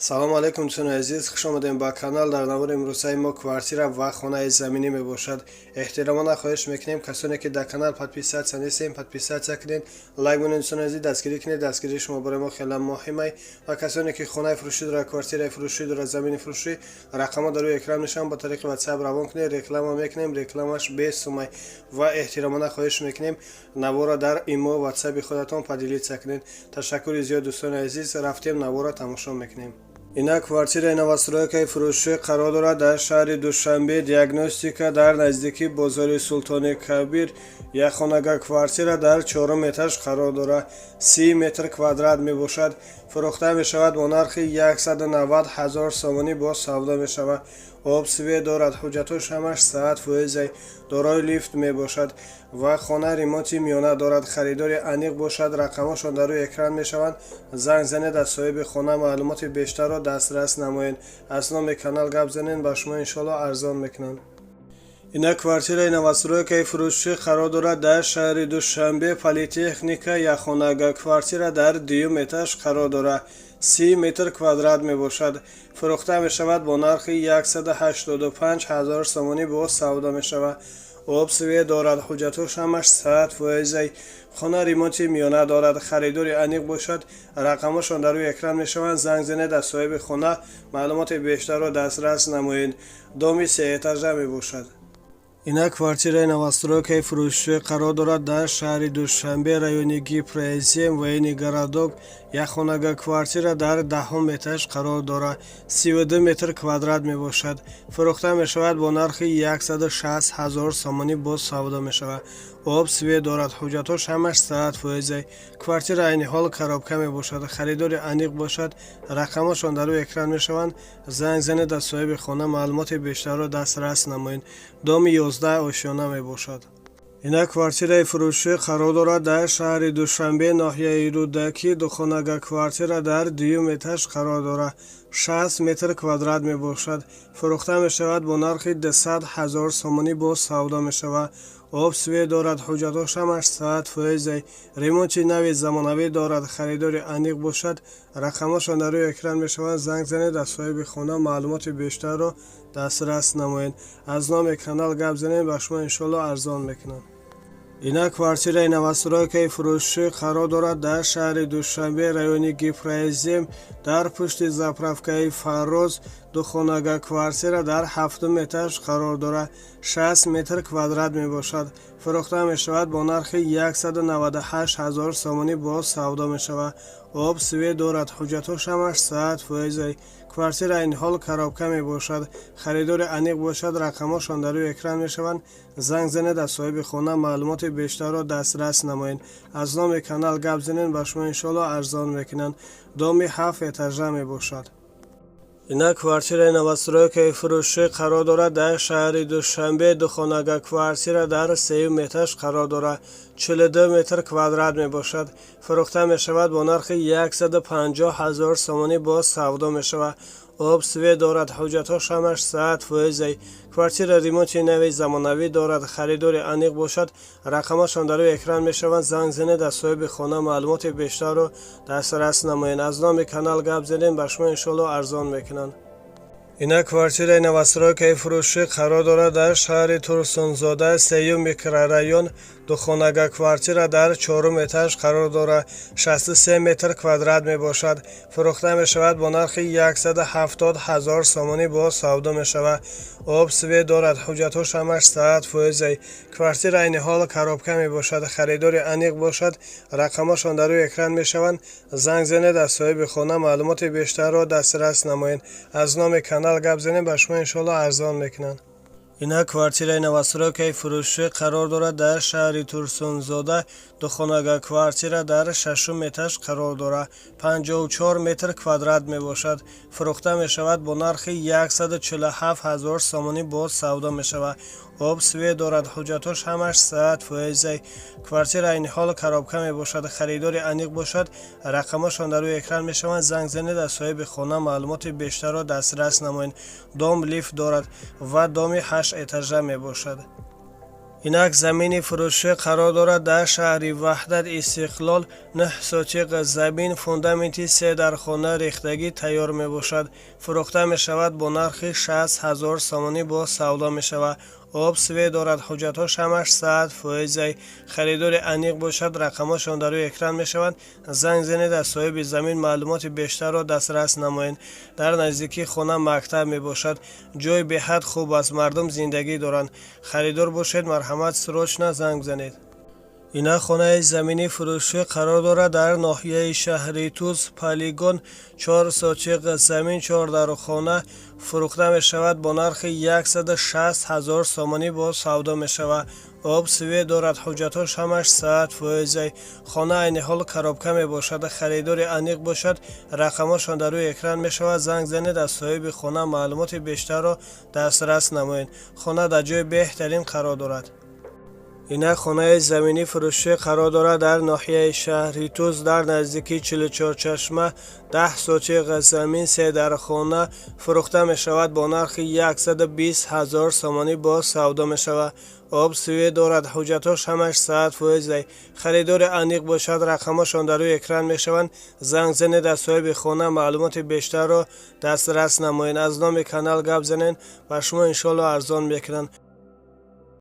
Салому алайкум, дӯстони азиз, хуш омадем ба канал. Дар навори имрӯзаи мо квартира ва хонаи заминӣ мебошад. Эҳтиромона хоҳиш мекунем, касоне ки дар канал подписаться нестем, подписаться кунед, лайк монед. Дӯстони азиз, дастгирӣ кунед. Дастгирии шумо барои мо хеле муҳимай. Ва касоне ки хонаи фурӯшӣ дорад, квартираи фурӯшӣ дорад, замини фурӯшӣ, рақамҳо дар рӯи экран мешаванд, ба тариқи WhatsApp равон кунед. Реклама мекунем, рекламаш бесумай. Ва эҳтиромона хоҳиш мекунем, навора дар имо, ватсаби худатон поделиться кунед. Ташаккури зиёд, дӯстони азиз. Рафтем, навора тамошо мекунем. Инак, квартираи новостройкаи фурӯшӣ қарор дорад дар шаҳри Душанбе, Диагностика, дар наздикии бозори Султони Кабир. Як хонага квартира дар чорум этаж қарор дорад, 30 метр квадрат мебошад. Фурӯхта мешавад бо нархи 190 ҳазор сомонӣ, боз савдо мешавад. Об, свет дорад, ҳуҷҷатҳош ҳамаш 100%, дорои лифт мебошад ва хона ремонти миёна дорад. Харидори аниқ бошад, рақамҳошон дар рӯи экран мешаванд, занг занед, аз соҳиби хона маълумоти бештарро дастрас намоед. Аз номи канал гап занед, ба шумо иншоалло арзон мекунанд. Инак, квартираи новостройкаи фурӯшӣ қарор дорад дар шаҳри Душанбе, Политехника. Якхонага квартира дар дуюм этаж қарор дорад, 30 метр квадрат мебошад. Фурӯхта мешавад бо нархи 185 ҳазор сомонӣ, боз савдо мешавад. Об, свет дорад, ҳуҷҷатҳош ҳамаш 100%, хона ремонти миёна дорад. Харидори аниқ бошад, рақамҳошон дар рӯи экран мешаванд, занг занед, аз соҳиби хона маълумоти бештарро дастрас намоед. Доми сеэтажа мебошад. Инак, квартираи новостройкаи фурӯшӣ қарор дорад дар шаҳри Душанбе, райони Гипрозем, Военный городок. Як хонага квартира дар 10-ум этаж қарор дорад, 32 метр квадрат мебошад. Фурӯхта мешавад бо нархи 160 ҳазор сомонӣ, боз савдо мешавад. Об, свет дорад, ҳуҷҷатҳош ҳамаш 100%, квартира айни ҳол коробка мебошад. Харидори аниқ бошад, рақамҳошон дар рӯи экран мешаванд, занг занед, аз соҳиби хона маълумоти бештарро дастрас намоед. Доми 11 ошёна мебошад. Инак, квартираи фурӯшӣ қарор дорад дар шаҳри Душанбе, ноҳияи Рӯдакӣ. Духонага квартира дар дуюм этаж қарор дорад, 60 метр квадрат мебошад. Фурӯхта мешавад бо нархи 200 ҳазор сомонӣ, боз савдо мешавад. Об, свет дорад, ҳуҷҷатҳош ҳамаш 100%, ремонти нави замонавӣ дорад. Харидори аниқ бошад, рақамҳошон дар рӯи экран мешаванд, занг занед, аз соҳиби хона маълумоти бештарро дастрас намоед. Аз номи канал гап занед, ба шумо иншоалло арзон мекунанд. Инак, квартираи новостройкаи фурӯшӣ қарор дорад дар шаҳри Душанбе, райони Гипрозем, дар пушти заправкаи Фарроз. Духонага квартира дар ҳафтум этаж қарор дорад, 60 метр квадрат мебошад. Фурӯхта мешавад бо нархи 198 ҳазор сомонӣ, боз савдо мешавад. Об, свет дорад, ҳуҷҷатҳош ҳамаш 100%, квартира айни ҳол коробка мебошад. Харидори аниқ бошад, рақамҳошон дар рӯи экран мешаванд, занг занед, аз соҳиби хона маълумоти бештарро дастрас намоед. Аз номи канал гап занед, ба шумо иншоалло арзон мекунанд. Доми ҳафт этажа мебошад. Инак, квартираи новостройкаи фурӯшӣ қарор дорад дар шаҳри Душанбе. Духонага квартира дар сеюм этаж қарор дорад, 42 метр квадрат мебошад. Фурӯхта мешавад бо нархи 150 ҳазор сомонӣ, боз савдо мешавад. Об, свет дорад, ҳуҷҷатҳош ҳамаш 100%, квартира ремонти нави замонавӣ дорад. Харидори аниқ бошад, рақамҳошон дар рӯи экран мешаванд, занг занед, аз соҳиби хона маълумоти бештарро дастрас намоед. Аз номи канал гап занед, ба шумо иншоалло арзон мекунанд. Инак, квартираи новостройкаи фурӯшӣ қарор дорад дар шаҳри Турсунзода, сеюм микрорайон. Духонага квартира дар чорум этаж қарор дорад, 63 метр квадрат мебошад. Фурӯхта мешавад бо нархи 170 ҳазор сомонӣ, боз савдо мешавад. Об, свет дорад, ҳуҷҷатҳош ҳамаш 100%, квартира айни ҳол коробка мебошад. Харидори аниқ бошад, рақамҳошон дар рӯи экран мешаванд, занг занед, аз соҳиби хона маълумоти бештарро дастрас намоед. Аз номи канал гап занед, ба шумо иншоалло арзон мекунанд. Инак, квартираи новостройкаи фурӯшӣ қарор дорад дар шаҳри Турсунзода. Духонага квартира дар шашум этаж қарор дорад, 54 метр квадрат мебошад. Фурӯхта мешавад бо нархи 147 ҳазор сомонӣ, боз савдо мешавад. Об, свет дорад, ҳуҷҷатҳош ҳамаш 100%, квартира айни ҳол коробка мебошад. Харидори аниқ бошад, рақамҳошон дар рӯи экран мешаванд, занг занед, аз соҳиби хона маълумоти бештарро дастрас намоед. Дом лифт дорад ва доми ҳашт этажа мебошад. Инак замини фурӯшӣ қарор дорад дар шаҳри Ваҳдат, Истиқлол. 9 сотиқ замин, фундаменти се дархона рехтагӣ тайёр мебошад. Фурӯхта мешавад бо нархи 60 000 сомонӣ, бо савдо мешавад. Об, свет дорад, ҳуҷҷатҳош ҳамаш 100 фоизай. Харидори аниқ бошад, рақамҳошон дар рӯи экран мешаванд, занг занед, аз соҳиби замин маълумоти бештарро дастрас намоед. Дар наздикии хона мактаб мебошад. Ҷои беҳад хуб аст, мардум зиндагӣ доранд. Харидор бошед, марҳамат, срочно занг занед. Инак хонаи заминӣ фурӯшӣ қарор дорад дар ноҳияи шаҳри Тӯс, Полигон. 4 сотиқ замин, чор дархона фурӯхта мешавад бо нархи 160 000 сомонӣ, бо савдо мешавад. Об, свет дорад, ҳуҷҷатҳош ҳамаш 100 фоизай. Хона айни ҳол коробка мебошад. Харидори аниқ бошад, рақамҳошон дар рӯи экран мешавад, занг занед, аз соҳиби хона маълумоти бештарро дастрас намоед. Хона дар ҷои беҳтарин қарор дорад. Инак хонаи заминӣ фурӯшӣ қарор дорад дар ноҳияи шаҳри Тӯс, дар наздикии Чилучорчашма. 10 сотиқ замин, се дархона фурӯхта мешавад бо нархи 120 000 сомонӣ, бо савдо мешавад. Об, свет дорад, ҳуҷҷатҳош ҳамаш 100 фоизай. Харидори аниқ бошад, рақамҳошон дар рӯи экран мешаванд, занг занед, аз соҳиби хона маълумоти бештарро дастрас намоед. Аз номи канал гап занед, ба шумо иншоалло арзон мекунанд.